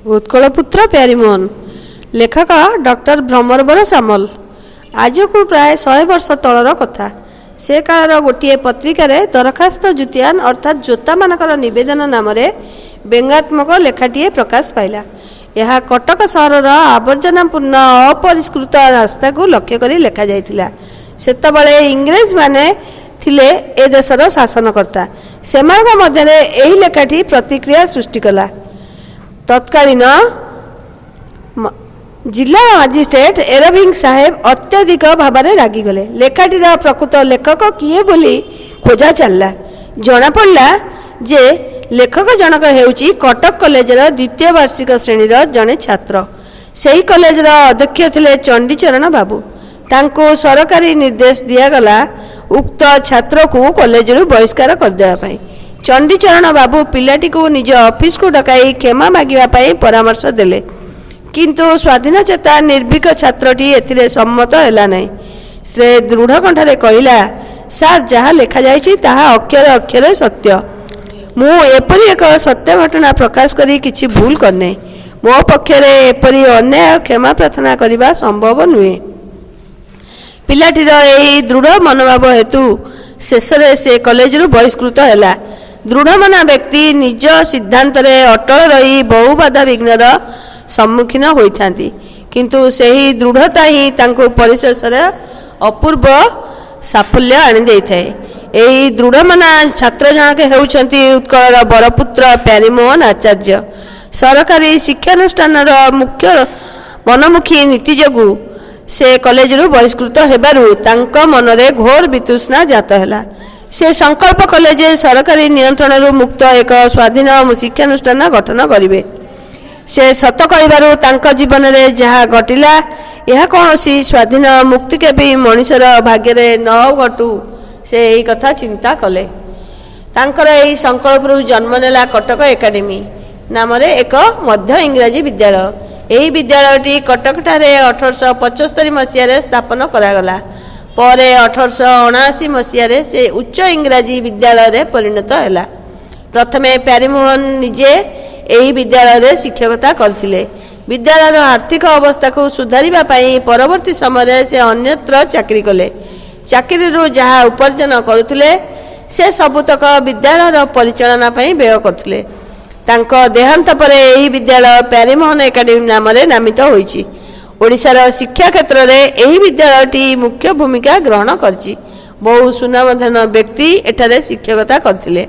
ଉତ୍କଳପୁତ୍ର ପ୍ୟାରୀମୋହନ। ଲେଖକ ଡକ୍ଟର ଭ୍ରମରବର ସାମଲ। ଆଜକୁ ପ୍ରାୟ 100 ବର୍ଷ ତଳର କଥା। ସେ କାଳର ଗୋଟିଏ ପତ୍ରିକାରେ ଦରଖାସ୍ତ ଜୁତିଆନ ଅର୍ଥାତ୍ ଜୋତାମାନଙ୍କର ନିବେଦନ ନାମରେ ବ୍ୟଙ୍ଗାତ୍ମକ ଲେଖାଟିଏ ପ୍ରକାଶ ପାଇଲା। ଏହା କଟକ ସହରର ଆବର୍ଜନାପୂର୍ଣ୍ଣ ଅପରିଷ୍କୃତ ରାସ୍ତାକୁ ଲକ୍ଷ୍ୟ କରି ଲେଖାଯାଇଥିଲା। ସେତେବେଳେ ଇଂରେଜମାନେ ଥିଲେ ଏ ଦେଶର ଶାସନକର୍ତ୍ତା। ସେମାନଙ୍କ ମଧ୍ୟରେ ଏହି ଲେଖାଟି ପ୍ରତିକ୍ରିୟା ସୃଷ୍ଟି କଲା। ତତ୍କାଳୀନ ଜିଲ୍ଲା ମାଜିଷ୍ଟ୍ରେଟ ଏରଭିଂ ସାହେବ ଅତ୍ୟଧିକ ଭାବରେ ରାଗିଗଲେ। ଲେଖାଟିର ପ୍ରକୃତ ଲେଖକ କିଏ ବୋଲି ଖୋଜା ଚାଲିଲା। ଜଣାପଡ଼ିଲା ଯେ ଲେଖକ ଜଣକ ହେଉଛି କଟକ କଲେଜର ଦ୍ୱିତୀୟ ବାର୍ଷିକ ଶ୍ରେଣୀର ଜଣେ ଛାତ୍ର। ସେହି କଲେଜର ଅଧ୍ୟକ୍ଷ ଥିଲେ ଚଣ୍ଡୀଚରଣ ବାବୁ। ତାଙ୍କୁ ସରକାରୀ ନିର୍ଦ୍ଦେଶ ଦିଆଗଲା ଉକ୍ତ ଛାତ୍ରକୁ କଲେଜରୁ ବହିଷ୍କାର କରିଦେବା ପାଇଁ। ଚଣ୍ଡୀଚରଣ ବାବୁ ପିଲାଟିକୁ ନିଜ ଅଫିସକୁ ଡକାଇ କ୍ଷମା ମାଗିବା ପାଇଁ ପରାମର୍ଶ ଦେଲେ। କିନ୍ତୁ ସ୍ୱାଧୀନଚେତା ନିର୍ଭୀକ ଛାତ୍ରଟି ଏଥିରେ ସମ୍ମତ ହେଲା ନାହିଁ। ସେ ଦୃଢ଼ କଣ୍ଠରେ କହିଲା, ସାର୍, ଯାହା ଲେଖାଯାଇଛି ତାହା ଅକ୍ଷରେ ଅକ୍ଷରେ ସତ୍ୟ। ମୁଁ ଏପରି ଏକ ସତ୍ୟ ଘଟଣା ପ୍ରକାଶ କରି କିଛି ଭୁଲ କରିନାହିଁ। ମୋ ପକ୍ଷରେ ଏପରି ଅନ୍ୟାୟ କ୍ଷମା ପ୍ରାର୍ଥନା କରିବା ସମ୍ଭବ ନୁହେଁ। ପିଲାଟିର ଏହି ଦୃଢ଼ ମନୋଭାବ ହେତୁ ଶେଷରେ ସେ କଲେଜରୁ ବହିଷ୍କୃତ ହେଲା। ଦୃଢ଼ମନା ବ୍ୟକ୍ତି ନିଜ ସିଦ୍ଧାନ୍ତରେ ଅଟଳ ରହି ବହୁ ବାଧାବିଘ୍ନର ସମ୍ମୁଖୀନ ହୋଇଥାନ୍ତି, କିନ୍ତୁ ସେହି ଦୃଢ଼ତା ହିଁ ତାଙ୍କୁ ପରିଶେଷରେ ଅପୂର୍ବ ସାଫଲ୍ୟ ଆଣିଦେଇଥାଏ। ଏହି ଦୃଢ଼ମନା ଛାତ୍ର ଜଣକ ହେଉଛନ୍ତି ଉତ୍କଳର ବରପୁତ୍ର ପ୍ୟାରୀମୋହନ ଆଚାର୍ଯ୍ୟ। ସରକାରୀ ଶିକ୍ଷାନୁଷ୍ଠାନର ମୁଖ୍ୟ ମନମୁଖୀ ନୀତି ଯୋଗୁଁ ସେ କଲେଜରୁ ବହିଷ୍କୃତ ହେବାରୁ ତାଙ୍କ ମନରେ ଘୋର ବିତୃଷ୍ଣା ଜାତ ହେଲା। ସେ ସଂକଳ୍ପ କଲେ ଯେ ସରକାରୀ ନିୟନ୍ତ୍ରଣରୁ ମୁକ୍ତ ଏକ ସ୍ୱାଧୀନ ଶିକ୍ଷାନୁଷ୍ଠାନ ଗଠନ କରିବେ। ସେ ସତ କହିବାରୁ ତାଙ୍କ ଜୀବନରେ ଯାହା ଘଟିଲା, ଏହା କୌଣସି ସ୍ୱାଧୀନ ମୁକ୍ତିକାମୀ ମଣିଷର ଭାଗ୍ୟରେ ନ ଘଟୁ, ସେ ଏହି କଥା ଚିନ୍ତା କଲେ। ତାଙ୍କର ଏହି ସଂକଳ୍ପରୁ ଜନ୍ମ ନେଲା କଟକ ଏକାଡେମୀ ନାମରେ ଏକ ମଧ୍ୟ ଇଂରାଜୀ ବିଦ୍ୟାଳୟ। ଏହି ବିଦ୍ୟାଳୟଟି କଟକଠାରେ 1875 ମସିହାରେ ସ୍ଥାପନ କରାଗଲା। ପରେ 1879 ମସିହାରେ ସେ ଉଚ୍ଚ ଇଂରାଜୀ ବିଦ୍ୟାଳୟରେ ପରିଣତ ହେଲା। ପ୍ରଥମେ ପ୍ୟାରୀମୋହନ ନିଜେ ଏହି ବିଦ୍ୟାଳୟରେ ଶିକ୍ଷକତା କରିଥିଲେ। ବିଦ୍ୟାଳୟର ଆର୍ଥିକ ଅବସ୍ଥାକୁ ସୁଧାରିବା ପାଇଁ ପରବର୍ତ୍ତୀ ସମୟରେ ସେ ଅନ୍ୟତ୍ର ଚାକିରି କଲେ। ଚାକିରିରୁ ଯାହା ଉପାର୍ଜନ କରୁଥିଲେ, ସେ ସବୁତକ ବିଦ୍ୟାଳୟର ପରିଚାଳନା ପାଇଁ ବ୍ୟୟ କରୁଥିଲେ। ତାଙ୍କ ଦେହାନ୍ତ ପରେ ଏହି ବିଦ୍ୟାଳୟ ପ୍ୟାରୀମୋହନ ଏକାଡେମୀ ନାମରେ ନାମିତ ହୋଇଛି। ଓଡ଼ିଶାର ଶିକ୍ଷା କ୍ଷେତ୍ରରେ ଏହି ବିଦ୍ୟାଳୟଟି ମୁଖ୍ୟ ଭୂମିକା ଗ୍ରହଣ କରିଛି। ବହୁ ସୁନାମଧନ୍ୟ ବ୍ୟକ୍ତି ଏଠାରେ ଶିକ୍ଷକତା କରିଥିଲେ।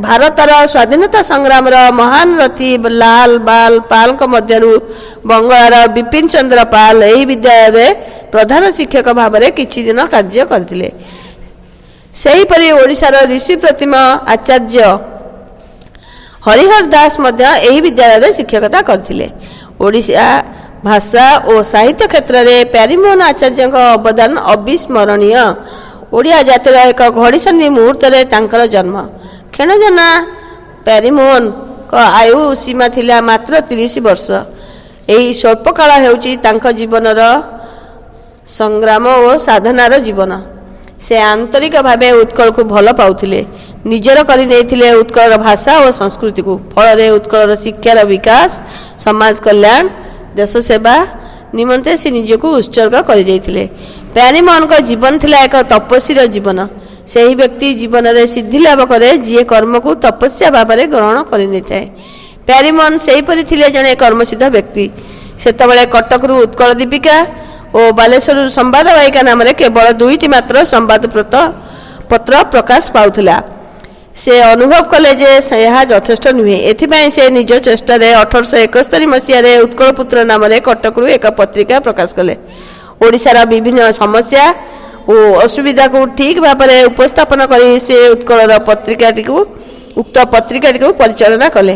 ଭାରତର ସ୍ୱାଧୀନତା ସଂଗ୍ରାମର ମହାନ ରଥୀ ଲାଲ ବାଲ ପାଲଙ୍କ ମଧ୍ୟରୁ ବଙ୍ଗଳାର ବିପିନ ଚନ୍ଦ୍ର ପାଲ ଏହି ବିଦ୍ୟାଳୟରେ ପ୍ରଧାନ ଶିକ୍ଷକ ଭାବରେ କିଛି ଦିନ କାର୍ଯ୍ୟ କରିଥିଲେ। ସେହିପରି ଓଡ଼ିଶାର ଋଷି ପ୍ରତିମ ଆଚାର୍ଯ୍ୟ ହରିହର ଦାସ ମଧ୍ୟ ଏହି ବିଦ୍ୟାଳୟରେ ଶିକ୍ଷକତା କରିଥିଲେ। ଓଡ଼ିଶା ଭାଷା ଓ ସାହିତ୍ୟ କ୍ଷେତ୍ରରେ ପ୍ୟାରୀମୋହନ ଆଚାର୍ଯ୍ୟଙ୍କ ଅବଦାନ ଅବିସ୍ମରଣୀୟ। ଓଡ଼ିଆ ଜାତିର ଏକ ଘଡ଼ିସନ୍ଧି ମୁହୂର୍ତ୍ତରେ ତାଙ୍କର ଜନ୍ମ। କ୍ଷଣଜନା ପ୍ୟାରୀମୋହନଙ୍କ ଆୟୁ ସୀମା ଥିଲା ମାତ୍ର 30 ବର୍ଷ। ଏହି ସ୍ୱଳ୍ପକାଳ ହେଉଛି ତାଙ୍କ ଜୀବନର ସଂଗ୍ରାମ ଓ ସାଧନାର ଜୀବନ। ସେ ଆନ୍ତରିକ ଭାବେ ଉତ୍କଳକୁ ଭଲ ପାଉଥିଲେ। ନିଜର କରି ନେଇଥିଲେ ଉତ୍କଳର ଭାଷା ଓ ସଂସ୍କୃତିକୁ। ଫଳରେ ଉତ୍କଳର ଶିକ୍ଷାର ବିକାଶ, ସମାଜ କଲ୍ୟାଣ, ଦେଶ ସେବା ନିମନ୍ତେ ସେ ନିଜକୁ ଉତ୍ସର୍ଗ କରିଦେଇଥିଲେ। ପ୍ୟାରୀମୋହନଙ୍କ ଜୀବନ ଥିଲା ଏକ ତପସ୍ୱୀର ଜୀବନ। ସେହି ବ୍ୟକ୍ତି ଜୀବନରେ ସିଦ୍ଧି ଲାଭ କରେ, ଯିଏ କର୍ମକୁ ତପସ୍ୟା ଭାବରେ ଗ୍ରହଣ କରିନେଇଥାଏ। ପ୍ୟାରୀମୋହନ ସେହିପରି ଥିଲେ ଜଣେ କର୍ମସିଦ୍ଧ ବ୍ୟକ୍ତି। ସେତେବେଳେ କଟକରୁ ଉତ୍କଳ ଦୀପିକା ଓ ବାଲେଶ୍ୱରରୁ ସମ୍ବାଦ ବାହିକା ନାମରେ କେବଳ ଦୁଇଟି ମାତ୍ର ସମ୍ବାଦପତ୍ର ପତ୍ର ପ୍ରକାଶ ପାଉଥିଲା। ସେ ଅନୁଭବ କଲେ ଯେ ଏହା ଯଥେଷ୍ଟ ନୁହେଁ। ଏଥିପାଇଁ ସେ ନିଜ ଚେଷ୍ଟାରେ 1871 ମସିହାରେ ଉତ୍କଳପୁତ୍ର ନାମରେ କଟକରୁ ଏକ ପତ୍ରିକା ପ୍ରକାଶ କଲେ। ଓଡ଼ିଶାର ବିଭିନ୍ନ ସମସ୍ୟା ଓ ଅସୁବିଧାକୁ ଠିକ୍ ଭାବରେ ଉପସ୍ଥାପନ କରି ସେ ଉତ୍କଳର ପତ୍ରିକାଟିକୁ ଉକ୍ତ ପତ୍ରିକାଟିକୁ ପରିଚାଳନା କଲେ।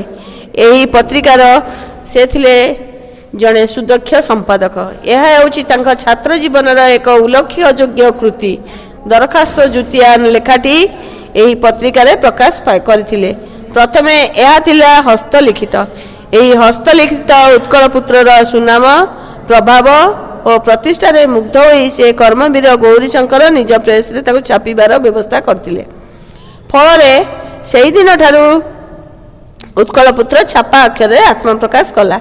ଏହି ପତ୍ରିକାର ସେ ଥିଲେ ଜଣେ ସୁଦକ୍ଷ ସମ୍ପାଦକ। ଏହା ହେଉଛି ତାଙ୍କ ଛାତ୍ର ଜୀବନର ଏକ ଉଲ୍ଲେଖଯୋଗ୍ୟ କୃତି। ଦରଖାସ୍ତ ଜୁତିଆନ ଲେଖାଟି ଏହି ପତ୍ରିକାରେ ପ୍ରକାଶ କରିଥିଲେ। ପ୍ରଥମେ ଏହା ଥିଲା ହସ୍ତଲିଖିତ। ଏହି ହସ୍ତଲିଖିତ ଉତ୍କଳପୁତ୍ରର ସୁନାମ, ପ୍ରଭାବ ଓ ପ୍ରତିଷ୍ଠାରେ ମୁଗ୍ଧ ହୋଇ ସେ କର୍ମବୀର ଗୌରୀଶଙ୍କର ନିଜ ପ୍ରେସରେ ତାକୁ ଛାପିବାର ବ୍ୟବସ୍ଥା କରିଥିଲେ। ଫଳରେ ସେହିଦିନଠାରୁ ଉତ୍କଳପୁତ୍ର ଛାପା ଅକ୍ଷରରେ ଆତ୍ମପ୍ରକାଶ କଲା।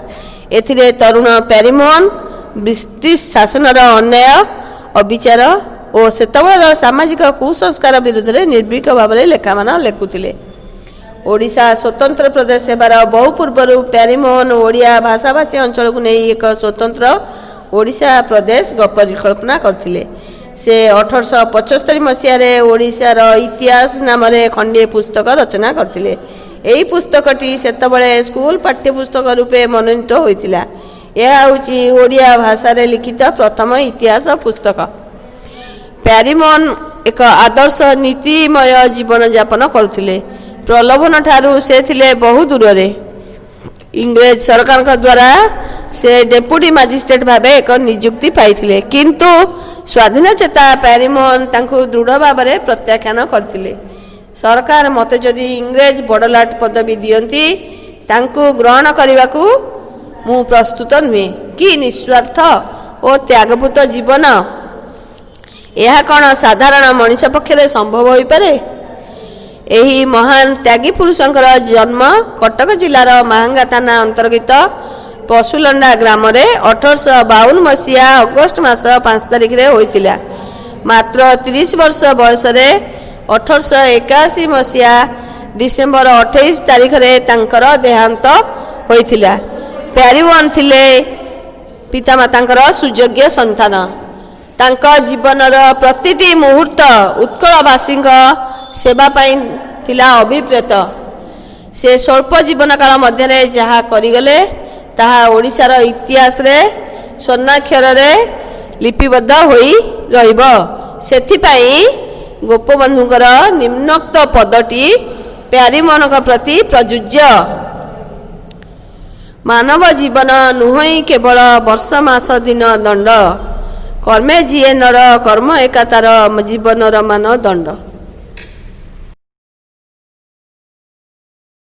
ଏଥିରେ ତରୁଣ ପ୍ୟାରୀମୋହନ ବ୍ରିଟିଶ ଶାସନର ଅନ୍ୟାୟ, ଅବିଚାର ଓ ସେତେବେଳର ସାମାଜିକ କୁସଂସ୍କାର ବିରୁଦ୍ଧରେ ନିର୍ଭୀକ ଭାବରେ ଲେଖାମାନ ଲେଖୁଥିଲେ। ଓଡ଼ିଶା ସ୍ୱତନ୍ତ୍ର ପ୍ରଦେଶ ହେବାର ବହୁ ପୂର୍ବରୁ ପ୍ୟାରୀମୋହନ ଓଡ଼ିଆ ଭାଷାଭାଷୀ ଅଞ୍ଚଳକୁ ନେଇ ଏକ ସ୍ୱତନ୍ତ୍ର ଓଡ଼ିଶା ପ୍ରଦେଶ ପରିକଳ୍ପନା କରିଥିଲେ। ସେ 1875 ମସିହାରେ ଓଡ଼ିଶାର ଇତିହାସ ନାମରେ ଖଣ୍ଡିଏ ପୁସ୍ତକ ରଚନା କରିଥିଲେ। ଏହି ପୁସ୍ତକଟି ସେତେବେଳେ ସ୍କୁଲ ପାଠ୍ୟପୁସ୍ତକ ରୂପେ ମନୋନୀତ ହୋଇଥିଲା। ଏହା ହେଉଛି ଓଡ଼ିଆ ଭାଷାରେ ଲିଖିତ ପ୍ରଥମ ଇତିହାସ ପୁସ୍ତକ। ପ୍ୟାରୀମୋହନ ଏକ ଆଦର୍ଶ ନୀତିମୟ ଜୀବନଯାପନ କରୁଥିଲେ। ପ୍ରଲୋଭନ ଠାରୁ ସେ ଥିଲେ ବହୁ ଦୂରରେ। ଇଂରେଜ ସରକାରଙ୍କ ଦ୍ୱାରା ସେ ଡେପୁଟି ମାଜିଷ୍ଟ୍ରେଟ୍ ଭାବେ ଏକ ନିଯୁକ୍ତି ପାଇଥିଲେ, କିନ୍ତୁ ସ୍ୱାଧୀନଚେତା ପ୍ୟାରୀମୋହନ ତାଙ୍କୁ ଦୃଢ଼ ଭାବରେ ପ୍ରତ୍ୟାଖ୍ୟାନ କରିଥିଲେ। ସରକାର ମୋତେ ଯଦି ଇଂରେଜ ବଡ଼ଲାଟ ପଦବୀ ଦିଅନ୍ତି, ତାଙ୍କୁ ଗ୍ରହଣ କରିବାକୁ ମୁଁ ପ୍ରସ୍ତୁତ ନୁହେଁ। କି ନିଃସ୍ୱାର୍ଥ ଓ ତ୍ୟାଗପୂତ ଜୀବନ! ଏହା କ'ଣ ସାଧାରଣ ମଣିଷ ପକ୍ଷରେ ସମ୍ଭବ ହୋଇପାରେ? ଏହି ମହାନ ତ୍ୟାଗୀ ପୁରୁଷଙ୍କର ଜନ୍ମ କଟକ ଜିଲ୍ଲାର ମାହାଙ୍ଗା ଥାନା ଅନ୍ତର୍ଗତ ପଶୁଲଣ୍ଡା ଗ୍ରାମରେ 1852 ମସିହା ଅଗଷ୍ଟ ମାସ 5 ତାରିଖରେ ହୋଇଥିଲା। ମାତ୍ର 30 ବର୍ଷ ବୟସରେ 1881 ମସିହା ଡିସେମ୍ବର 28 ତାରିଖରେ ତାଙ୍କର ଦେହାନ୍ତ ହୋଇଥିଲା। ପ୍ୟାରୀମୋହନ ଥିଲେ ପିତାମାତାଙ୍କର ସୁଯୋଗ୍ୟ ସନ୍ତାନ। ତାଙ୍କ ଜୀବନର ପ୍ରତିଟି ମୁହୂର୍ତ୍ତ ଉତ୍କଳବାସୀଙ୍କ ସେବା ପାଇଁ ଥିଲା ଅଭିପ୍ରେତ। ସେ ସ୍ୱଳ୍ପ ଜୀବନକାଳ ମଧ୍ୟରେ ଯାହା କରିଗଲେ, ତାହା ଓଡ଼ିଶାର ଇତିହାସରେ ସ୍ୱର୍ଣ୍ଣାକ୍ଷରରେ ଲିପିବଦ୍ଧ ହୋଇ ରହିବ। ସେଥିପାଇଁ ଗୋପବନ୍ଧୁଙ୍କର ନିମ୍ନୋକ୍ତ ପଦଟି ପ୍ୟାରୀମୋହନଙ୍କ ପ୍ରତି ପ୍ରଯୁଜ୍ୟ। ମାନବ ଜୀବନ ନୁହଁଇ କେବଳ ବର୍ଷ ମାସ ଦିନ ଦଣ୍ଡ, କର୍ମେ ଯିଏ ନର କର୍ମ ଏକା ତାର ଜୀବନର ମାନ ଦଣ୍ଡ।